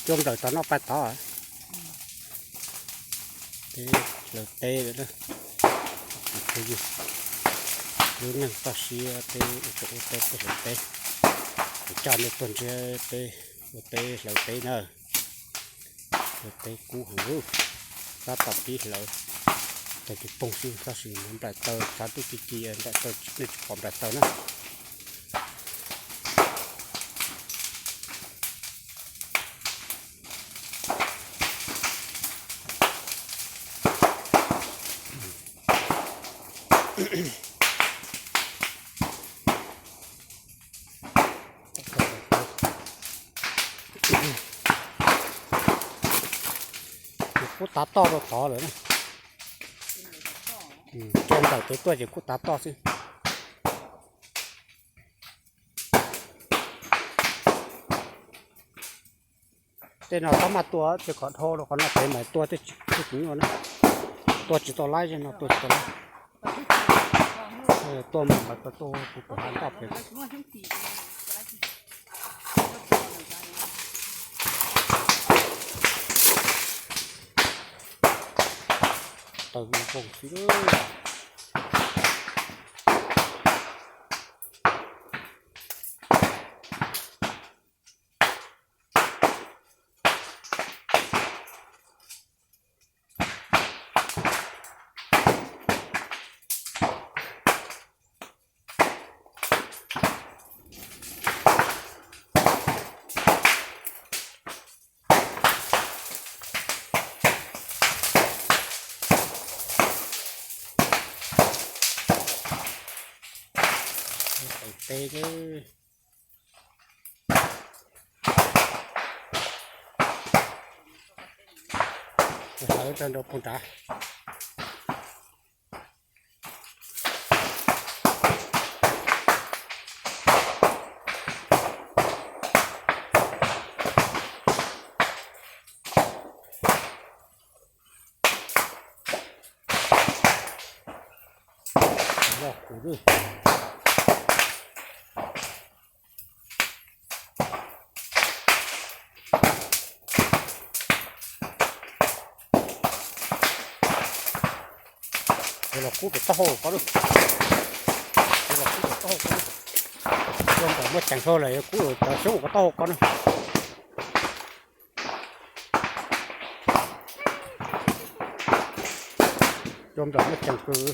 Cua nplawm tom no pais tod. Peb hlawv teb lawm na. Phooj ywg, lub neej toj siab peb ua teb peb hlawv teb. Kuv coj nej tuaj nrhiav peb ua teb hlawv teb na. Hlawv teb kub heev lub. Tab tom pib hlawv, tau tus poog xwb tab sis nplaim taws tshav ntuj ci ci nplaim taws nej tsis pom nplaim taws na. Ces kub tav toj rau tod lawm na. Cua nplawm ces tuaj ces kub tav toj xwb. Tej no tab maj tua ces kom dhau rau qhov no pem mas tua tej tsis nyuaj na. Tua tsis tau laib, no tua tsis tau laib. Tua mas lawv tua tus tus hav ntoj pem. Taws npoo xwb. Hlawv teb, hlawv rau nraum puag nrad. Loj kuv lawm. Los kub rau taub hau ko lawm. Los kub rau taub hau ko lawm. Cua nplawm muaj ceem dhau lawm, kub rau xyoob ko taub hau ko na. Cua nplawm muaj ceem kawg.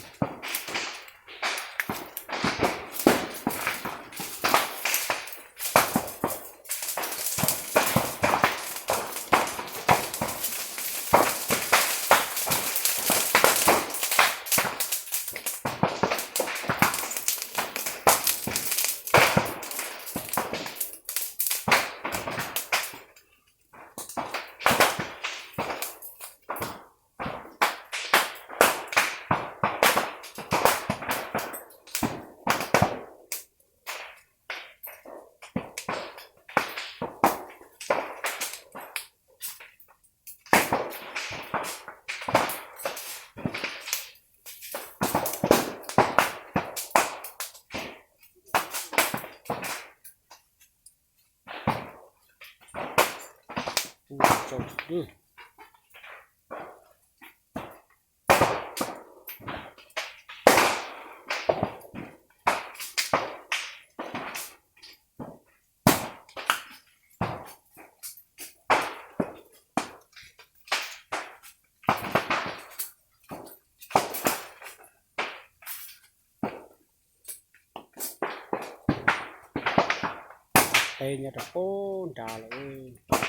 Teb nyob rau pem nrad lawm.